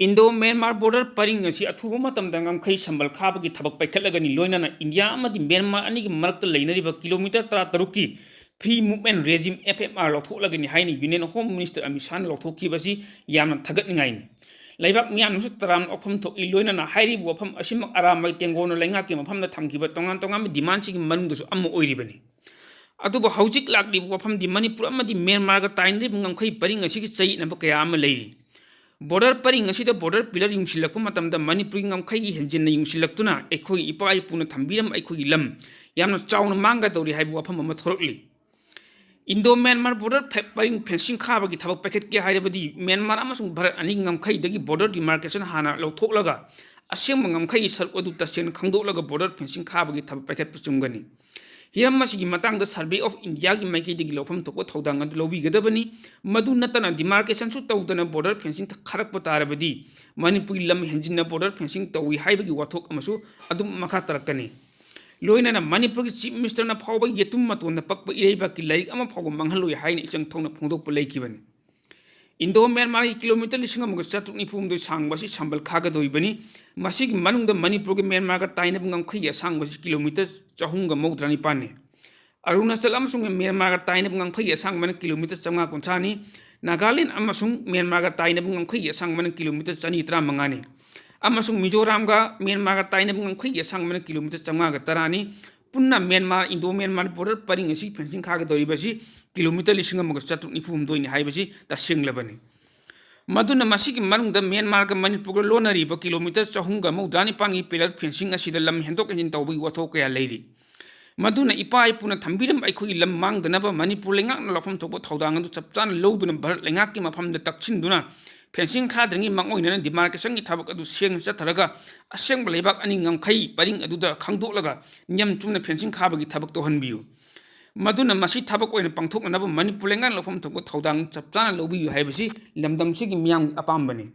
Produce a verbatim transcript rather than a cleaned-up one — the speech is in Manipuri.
ꯏꯟꯗꯣ ꯃ꯭ꯌꯥꯟꯃꯥꯔ ꯕꯣꯔꯗꯔ ꯄꯔꯤꯡ ꯑꯁꯤ ꯑꯊꯨꯕ ꯃꯇꯝꯗ ꯉꯝꯈꯩ ꯁꯝꯕꯜ ꯈꯥꯕꯒꯤ ꯊꯕꯛ ꯄꯥꯏꯈꯠꯂꯒꯅꯤ, ꯂꯣꯏꯅꯅ ꯏꯟꯗꯤꯌꯥ ꯑꯃꯗꯤ ꯃ꯭ꯌꯥꯟꯃꯥꯔ ꯑꯅꯤꯒꯤ ꯃꯔꯛꯇ ꯂꯩꯅꯔꯤꯕ ꯀꯤꯂꯣꯃꯤꯇꯔ ꯇꯔꯥꯇꯔꯨꯛꯀꯤ Free Movement Regime, F M R, ꯂꯧꯊꯣꯛꯂꯒꯅꯤ ꯍꯥꯏꯅ Union Home Minister ꯑꯃꯤꯠ ꯁꯥꯍꯅ ꯂꯧꯊꯣꯛꯈꯤꯕꯁꯤ ꯌꯥꯝꯅ ꯊꯥꯒꯠꯅꯤꯡꯉꯥꯏꯅꯤ꯫ ꯂꯩꯕꯥꯛ ꯃꯤꯌꯥꯝꯅꯁꯨ ꯇꯔꯥꯝꯅ ꯑꯣꯛꯐꯝ ꯊꯣꯛꯏ, ꯂꯣꯏꯅꯅ ꯍꯥꯏꯔꯤꯕ ꯋꯥꯐꯝ ꯑꯁꯤꯃꯛ ꯑꯔꯥꯝꯕꯥꯏ ꯇꯦꯡꯒꯣꯅ ꯂꯩꯉꯥꯛꯀꯤ ꯃꯐꯝꯗ ꯊꯝꯈꯤꯕ ꯇꯣꯉꯥꯟ ꯇꯣꯉꯥꯟꯕ demandꯁꯤꯡꯒꯤ ꯃꯅꯨꯡꯗꯁꯨ ꯑꯃ ꯑꯣꯏꯔꯤꯕꯅꯤ꯫ ꯑꯗꯨꯕꯨ ꯍꯧꯖꯤꯛ ꯂꯥꯛꯂꯤꯕ ꯋꯥꯐꯝꯗꯤ ꯃꯅꯤꯄꯨꯔ ꯑꯃꯗꯤ ꯃ꯭ꯌꯥꯟꯃꯥꯔꯒ ꯇꯥꯏꯅꯔꯤꯕ ꯉꯝꯈꯩ ꯄꯔꯤꯡ ꯑꯁꯤꯒꯤ ꯆꯌꯦꯠꯅꯕ ꯀꯌꯥ ꯑꯃ ꯂꯩꯔꯤ꯫ ꯕꯣꯔꯗꯔ ꯄꯔꯤꯡ ꯑꯁꯤꯗ ꯕꯣꯔꯗꯔ ꯄꯤꯂꯔ ꯌꯨꯡꯁꯤꯜꯂꯛꯄ ꯃꯇꯝꯗ ꯃꯅꯤꯄꯨꯔꯒꯤ ꯉꯝꯈꯩꯒꯤ ꯍꯦꯟꯖꯤꯟꯅ ꯌꯨꯡꯁꯤꯜꯂꯛꯇꯨꯅ ꯑꯩꯈꯣꯏꯒꯤ ꯏꯄꯥ ꯏꯄꯨꯅ ꯊꯝꯕꯤꯔꯝꯕ ꯑꯩꯈꯣꯏꯒꯤ ꯂꯝ ꯌꯥꯝꯅ ꯆꯥꯎꯅ ꯃꯥꯡꯒꯗꯧꯔꯤ ꯍꯥꯏꯕ ꯋꯥꯐꯝ ꯑꯃ ꯊꯣꯔꯛꯂꯤ꯫ ꯏꯟꯗꯣ ꯃ꯭ꯌꯥꯟꯃꯥꯔ ꯕꯣꯔꯗꯔ ꯐꯦ-, ꯄꯔꯤꯡ ꯐꯦꯟꯁꯤꯡ ꯈꯥꯕꯒꯤ ꯊꯕꯛ ꯄꯥꯏꯈꯠꯀꯦ ꯍꯥꯏꯔꯕꯗꯤ ꯃ꯭ꯌꯥꯟꯃꯥꯔ ꯑꯃꯁꯨꯡ ꯚꯥꯔꯠ ꯑꯅꯤꯒꯤ ꯉꯝꯈꯩꯗꯒꯤ ꯕꯣꯔꯗꯔ demarcation ꯍꯥꯟꯅ ꯂꯧꯊꯣꯛꯂꯒ ꯑꯁꯦꯡꯕ ꯉꯝꯈꯩꯒꯤ ꯁꯔꯨꯛ ꯑꯗꯨ ꯇꯁꯦꯡꯅ ꯈꯪꯗꯣꯛꯂꯒ ꯕꯣꯔꯗꯔ ꯐꯦꯟꯁꯤꯡ ꯈꯥꯕꯒꯤ ꯊꯕꯛ ꯄꯥꯏꯈꯠꯄ ꯆꯨꯝꯒꯅꯤ꯫ ꯍꯤꯔꯝ ꯑꯁꯤꯒꯤ ꯃꯇꯥꯡꯗ Survey of Indiaꯒꯤ ꯃꯥꯏꯀꯩꯗꯒꯤ ꯂꯧꯐꯝ ꯊꯣꯛꯄ ꯊꯧꯗꯥꯡ ꯑꯗꯨ ꯂꯧꯕꯤꯒꯗꯕꯅꯤ꯫ ꯃꯗꯨ ꯅꯠꯇꯅ demarcationꯁꯨ ꯇꯧꯗꯅ ꯕꯣꯔꯗꯔ ꯐꯦꯟꯁꯤꯡ ꯈꯥꯔꯛꯄ ꯇꯥꯔꯕꯗꯤ ꯃꯅꯤꯄꯨꯔꯒꯤ ꯂꯝ ꯍꯦꯟꯖꯤꯟꯅ ꯕꯣꯔꯗꯔ ꯐꯦꯟꯁꯤꯡ ꯇꯧꯏ ꯍꯥꯏꯕꯒꯤ ꯋꯥꯊꯣꯛ ꯑꯃꯁꯨ ꯑꯗꯨꯝ ꯃꯈꯥ ꯇꯥꯔꯛꯀꯅꯤ꯫ ꯂꯣꯏꯅꯅ ꯃꯅꯤꯄꯨꯔꯒꯤ Chief Ministerꯅ ꯐꯥꯎꯕ ꯌꯦꯇꯨꯝ ꯃꯇꯣꯟꯗ ꯄꯛꯄ ꯏꯔꯩꯕꯥꯛꯀꯤ ꯂꯥꯏꯔꯤꯛ ꯑꯃ ꯐꯥꯎꯕ ꯃꯥꯡꯍꯜꯂꯣꯏ ꯍꯥꯏꯅ ꯏꯆꯪ ꯊꯧꯅ ꯐꯣꯡꯗꯣꯛꯄ ꯂꯩꯈꯤꯕꯅꯤ꯫ ꯏꯟꯗꯣ ꯃ꯭ꯌꯥꯟꯃꯥꯔꯒꯤ ꯀꯤꯂꯣꯃꯤꯇꯔ ꯂꯤꯁꯤꯡ ꯑꯃꯒ ꯆꯥꯇ꯭ꯔꯨꯛ ꯅꯤꯐꯨ ꯍꯨꯝꯗꯣꯏ ꯁꯥꯡꯕ ꯑꯁꯤ ꯁꯝꯕꯜ ꯈꯥꯒꯗꯧꯔꯤꯕꯅꯤ꯫ ꯃꯁꯤꯒꯤ ꯃꯅꯨꯡꯗ ꯃꯅꯤꯄꯨꯔꯒ ꯃ꯭ꯌꯥꯟꯃꯥꯔꯒ ꯇꯥꯏꯅꯕ ꯉꯝꯈꯩꯒꯤ ꯑꯁꯥꯡꯕ ꯑꯁꯤ ꯀꯤꯂꯣꯃꯤꯇꯔ ꯆꯍꯨꯝꯒ ꯃꯧꯗ꯭ꯔꯥ ꯅꯤꯄꯥꯟꯅꯤ꯫ ꯑꯔꯨꯅꯥꯆꯜ ꯑꯃꯁꯨꯡ ꯃ꯭ꯌꯥꯟꯃꯥꯔꯒ ꯇꯥꯏꯅꯕ ꯉꯝꯈꯩꯒꯤ ꯑꯁꯥꯡꯕꯅ ꯀꯤꯂꯣꯃꯤꯇꯔ ꯆꯥꯝꯃꯉꯥ ꯀꯨꯟꯊ꯭ꯔꯥꯅꯤ꯫ ꯅꯥꯒꯥꯂꯦꯟ ꯑꯃꯁꯨꯡ ꯃ꯭ꯌꯥꯟꯃꯥꯔꯒ ꯇꯥꯏꯅꯕ ꯉꯝꯈꯩꯒꯤ ꯑꯁꯥꯡꯕꯅ ꯀꯤꯂꯣꯃꯤꯇꯔ ꯆꯅꯤ ꯇꯔꯥꯃꯉꯥꯅꯤ꯫ ꯑꯃꯁꯨꯡ ꯃꯤꯖꯣꯔꯥꯝꯒ ꯃ꯭ꯌꯥꯟꯃꯥꯔꯒ ꯇꯥꯏꯅꯕ ꯉꯝꯈꯩꯒꯤ ꯑꯁꯥꯡꯕꯅ ꯀꯤꯂꯣꯃꯤꯇꯔ ꯆꯥꯝꯃꯉꯥꯒ ꯇꯔꯥꯅꯤ꯫ ꯄꯨꯟꯅ ꯃ꯭ꯌꯥꯟꯃꯥꯔ, ꯏꯟꯗꯣ ꯃ꯭ꯌꯥꯟꯃꯥꯔ ꯕꯣꯔꯗꯔ ꯄꯔꯤꯡ ꯑꯁꯤ ꯐꯦꯟꯁꯤꯡ ꯈꯥꯒꯗꯧꯔꯤꯕ ꯑꯁꯤ ꯀꯤꯂꯣꯃꯤꯇꯔ ꯂꯤꯁꯤꯡ ꯑꯃꯒ ꯆꯥꯇ꯭ꯔꯨꯛ ꯅꯤꯐꯨ ꯍꯨꯝꯗꯣꯏꯅꯤ ꯍꯥꯏꯕꯁꯤ ꯇꯁꯦꯡꯂꯕꯅꯤ꯫ ꯃꯗꯨꯅ ꯃꯁꯤꯒꯤ ꯃꯅꯨꯡꯗ ꯃ꯭ꯌꯥꯟꯃꯥꯔꯒ ꯃꯅꯤꯄꯨꯔꯒ ꯂꯣꯟꯅꯔꯤꯕ ꯀꯤꯂꯣꯃꯤꯇꯔ ꯆꯍꯨꯝꯒ ꯃꯧꯗ꯭ꯔꯥ ꯅꯤꯄꯥꯟꯒꯤ ꯄꯤꯂꯔ ꯐꯦꯟꯁꯤꯡ ꯑꯁꯤꯗ ꯂꯝ ꯍꯦꯟꯗꯣꯛ ꯍꯦꯟꯖꯤꯟ ꯇꯧꯕꯒꯤ ꯋꯥꯊꯣꯛ ꯀꯌꯥ ꯂꯩꯔꯤ꯫ ꯃꯗꯨꯅ ꯏꯄꯥ ꯏꯄꯨꯅ ꯊꯝꯕꯤꯔꯝꯕ ꯑꯩꯈꯣꯏꯒꯤ ꯂꯝ ꯃꯥꯡꯗꯅꯕ ꯃꯅꯤꯄꯨꯔ ꯂꯩꯉꯥꯛꯅ ꯂꯧꯐꯝ ꯊꯣꯛꯄ ꯊꯧꯗꯥꯡ ꯑꯗꯨ ꯆꯞ ꯆꯥꯅ ꯂꯧꯗꯨꯅ ꯚꯥꯔꯠ ꯂꯩꯉꯥꯛꯀꯤ ꯃꯐꯝꯗ ꯇꯛꯁꯤꯟꯗꯨꯅ ꯐꯦꯟꯁꯤꯡ ꯈꯥꯗ꯭ꯔꯤꯉꯩ ꯃꯥꯡꯑꯣꯏꯅꯅ demarcationꯒꯤ ꯊꯕꯛ ꯑꯗꯨ ꯁꯦꯡꯅ ꯆꯠꯊꯔꯒ ꯑꯁꯦꯡꯕ ꯂꯩꯕꯥꯛ ꯑꯅꯤ ꯉꯝꯈꯩ ꯄꯔꯤꯡ ꯑꯗꯨꯗ ꯈꯪꯗꯣꯛꯂꯒ ꯅꯤꯌꯝ ꯆꯨꯝꯅ ꯐꯦꯟꯁꯤꯡ ꯈꯥꯕꯒꯤ ꯊꯕꯛ ꯇꯧꯍꯟꯕꯤꯌꯨ꯫ ꯃꯗꯨꯅ ꯃꯁꯤ ꯊꯕꯛ ꯑꯣꯏꯅ ꯄꯥꯡꯊꯣꯛꯅꯅꯕ ꯃꯅꯤꯄꯨꯔ ꯂꯩꯉꯥꯛꯅ ꯂꯧꯐꯝ ꯊꯣꯛꯄ ꯊꯧꯗꯥꯡ ꯆꯞ ꯆꯥꯅ ꯂꯧꯕꯤꯌꯨ ꯍꯥꯏꯕꯁꯤ ꯂꯝꯗꯝꯁꯤꯒꯤ ꯃꯤꯌꯥꯝꯒꯤ ꯑꯄꯥꯝꯕꯅꯤ꯫